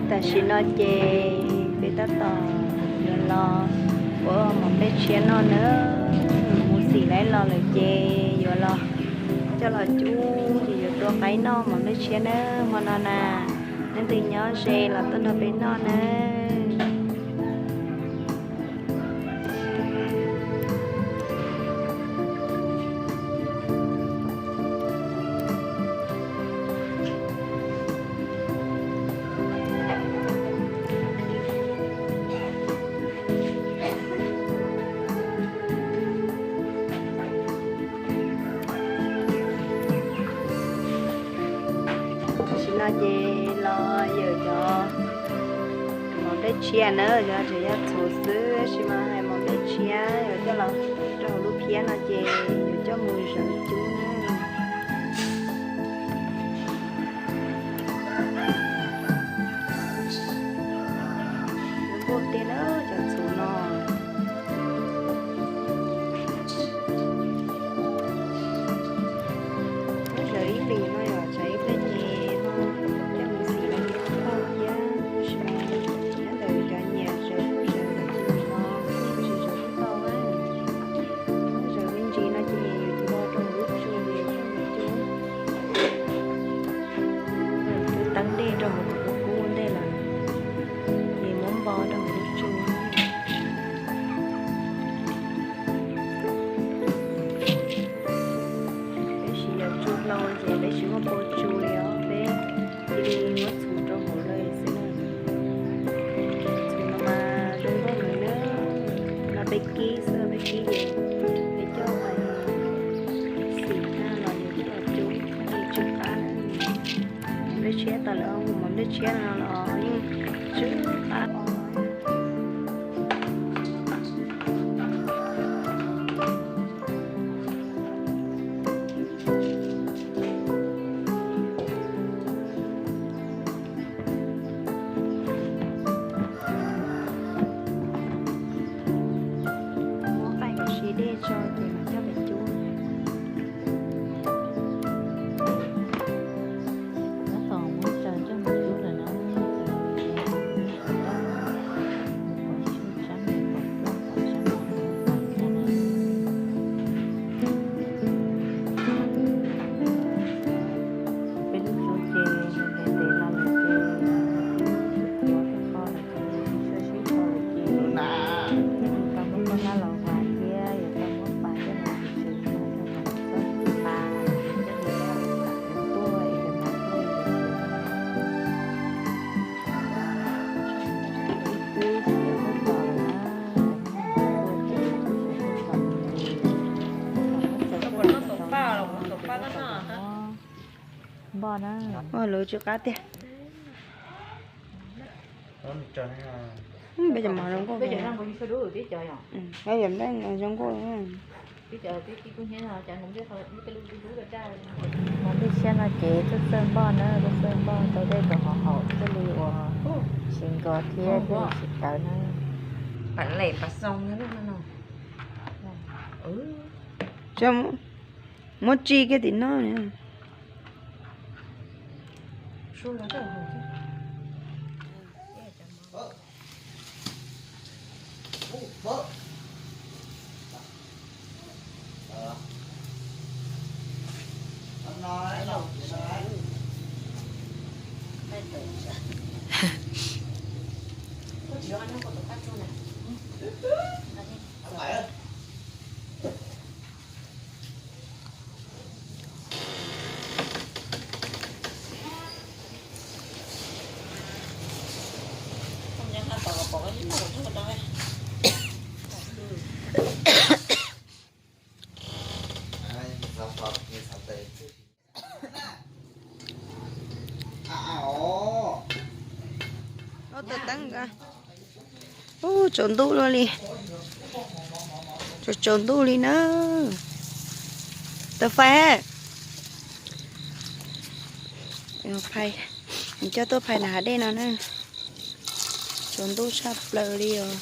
Tam sim no ces peb tab tom yuav los ua mov nplej tshiab noj nawb. Mus xim laib los lawm ces yuav los coj los cub ces yuav tua qaib noj mov nplej tshiab nawb hmo no na. Leej twg nyob ze los tuaj nrog peb noj nawb. Tam sim no ces los yawm cov mov nplej tshiab na, yog tseem yog txhuv xwb tab sis mas hais mov nplej tshiab yuav coj los rau hauv lub phiab no ces yuav coj mus zawv cub na. Npauj tiag na cov txhuv no. Muab zawv ib hlis no yom, zawv ib pliag ces ho coj mus xim los tau thiab, tab sis mas nyob ntawm cov nyiam zawv kuj zawv, cov tsis nyiam los kuj tsis zawv kuj tau na. Muab zawv me ntsis no ces yuav coj los rau lub tsu, yuav coj mus cub. Twb teeb dej rau hauv kuv kub ua ntej lawm, ces muab npo rau hauv lub tsu. Peb siv yam tsu hlau ces peb tsis muaj pau tsu li os, peb cia li muab txhuv rau hauv lawm xwb na. Txhuv no mas zoo nkauj heev na, no peb kib xwb, peb kib ces peb coj pais xim tag los yuav coj los cub, tsw qab na. Nplej tshiab tas lawm, hu mov nplej tshiab no los yeej tsw qab. Muab qaij kom siav dej tso ces mam coj pais cub. Tab tom muab tsaws coj mus cub lawm na. Peb lub tsu ces nws ntev ntev los lawm ces tsis muaj koj lawm ces tsis tshua sib kho lawm ces tau muab koj hab los vas thiab yuav tau muab pas coj los tsis tsis muaj rau kom txhob pas, tuaj es cov no tuaj es cov tsis tuaj. Ib tug tsis yog tuaj tos lawm na, npoj na. Peb cov mov zoo nkauj, peb cov nplej zoo nkauj. Mov nplej tshiab no ces txawj txawj npoj na, txawj txawj npoj tau dej rau hauv haum thiaj li ua tsis nkos thiab thiaj li tsis tawv na. Muab tsi kiag tim no. Ub, tsaus ntuj luaj li. Tsaus, tsaus ntuj li na. Tau phais, phais, coj tuaj phais nram hav dej no na. Tsaus ntuj tshaj plaws li os.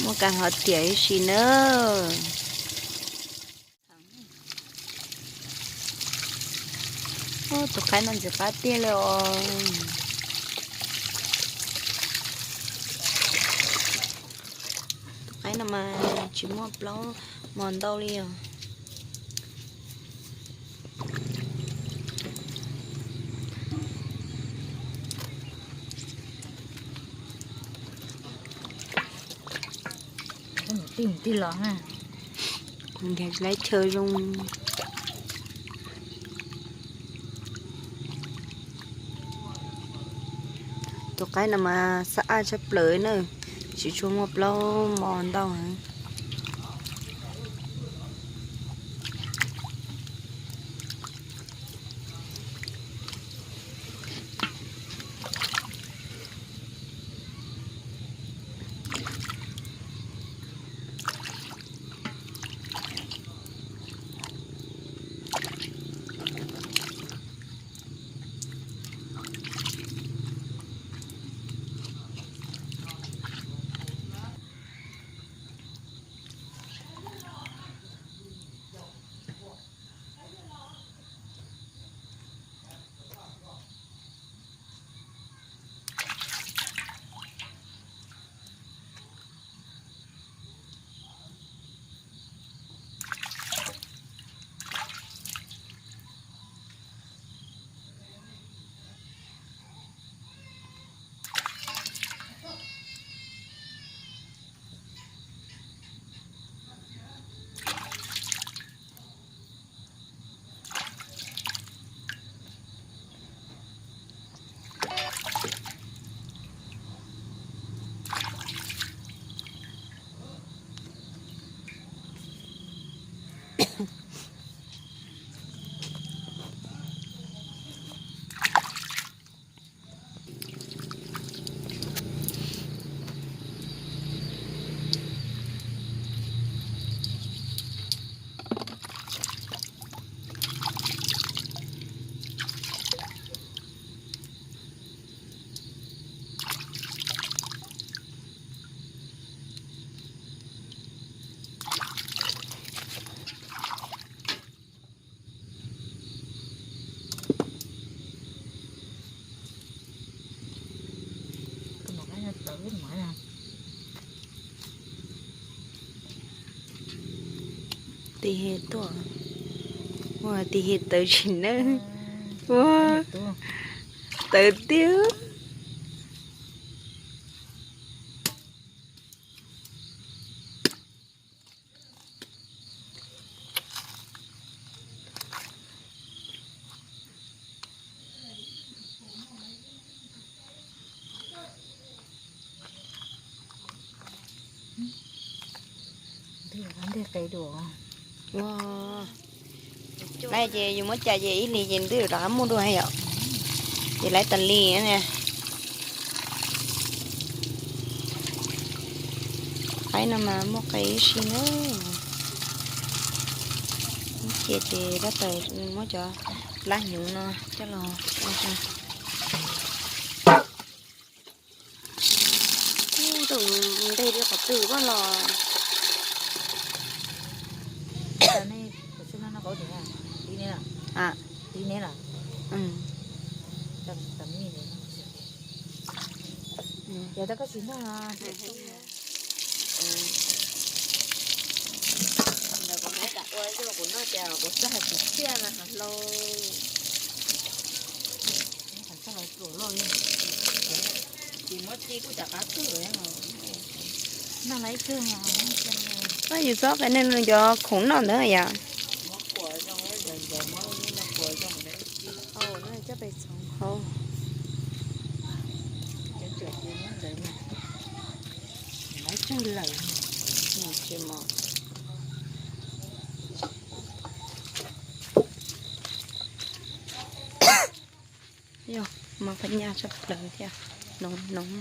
Muaj kas hov tiam ib si na. Tus qaib no ntxim qab tiag li os. Tus qaib no mas tsis muaj plaub mos ntau li os. Tij mus tij los na, nkag laiv chaw zoo. Tus qaib no mas xab ab tshaj plaws na, tsis tshua muaj plaub mos ntau heev. Tig he tuaj, ua tig he tawv tsis nawb, ua tawv tiag. Lawv ces yus muab cais ces ib hlis ces twb rov qab muaj dua yom. Ces lawv tas li na. Qaib no mas muaj qe ib si na. Ces ces tab tom muab cov plab hnyuv no coj los ua. Tus nteg li qhov twg pab los. Ntawd kuv muab cov ua, kuv noj ces kuv txawj hais kwv txhiaj na, hlo. Tsis muab ci kuj cov qab kawg. Noj los ib kawg. Yus txhob qe neeg cov khoom noj ntawd yom. Coj pes txhoov hau. Yog mas qhov nyaj tshaj plaws thiab, noov noov.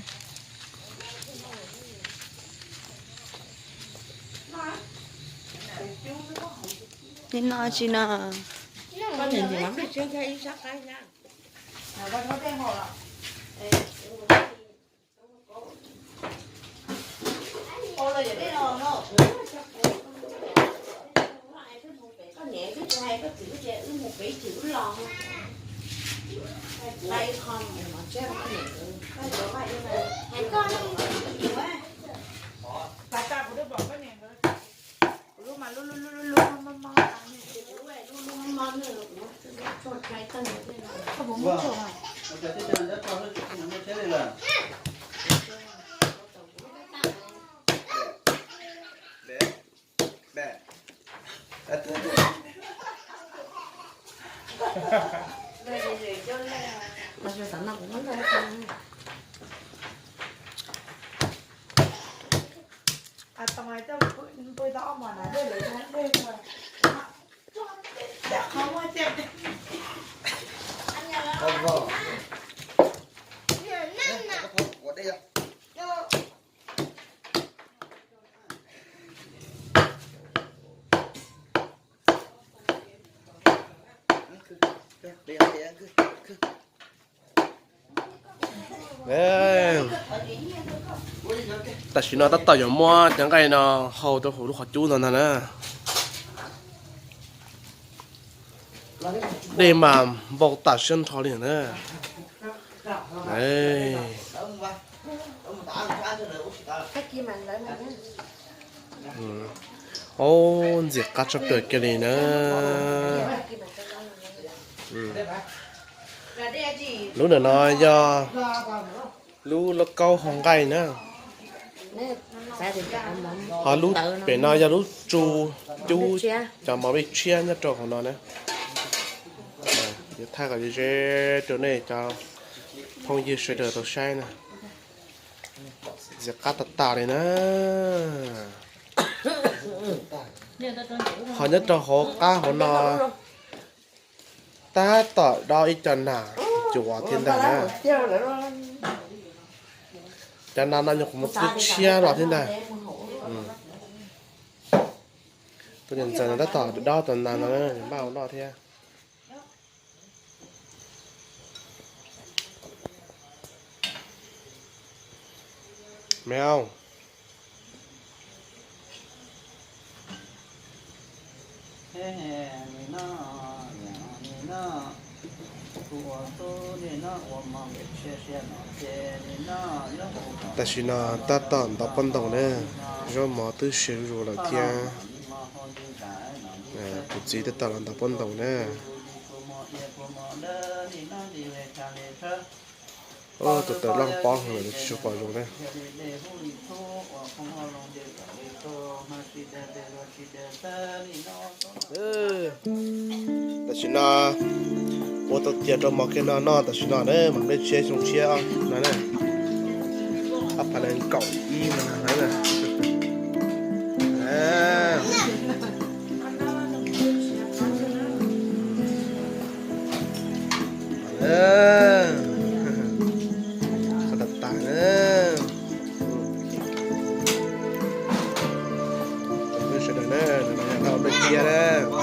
Nej noj tsi no? Tam sim no tab tom yuav muab cov nqaij no hau rau hauv lub qhov cub no ntag na. Dej mas npau tas siab nrho li na. Ub, ntxim qab tshaj plaws kiag li na. Lub ntawm no yog lub lauj kaub hau nqaij na. Ho lub pem no yog lub tsu cub cov mov vej tshiab nyob rau hauv no na. Yuav thaij kom ze ze rau nej cov phooj ywg sawv daws tau saib na. Ntxim qab tag tas li na. Ho nyob rau hauv qab hauv no tab tom dob ib co nas cuav thiab ntag na. Cov nas no nyuam qhuav mus twb tshiab los thiab ntag. Tus niam ntxawm no tab tom dob tus nas no npaj ua noj thiab. Mèo. Tam sim no tab tom ntov pob ntoos na, zaub mov twb siav zuj zus lawm thiab. Kuv txiv tab tom los ntov pob ntoos na. Tus tawm loj pob heev lawm tsis pom zoo na. Tam sim no ua tau tiav rau mov kiag no noj tam sim no na, mas nplej tshiab xyoo tshiab no na. Ob phav nees nkaum ib no na. Qhov tas tas na. Phooj ywg sawv daws na, ntawm no yog nplooj tshiab na.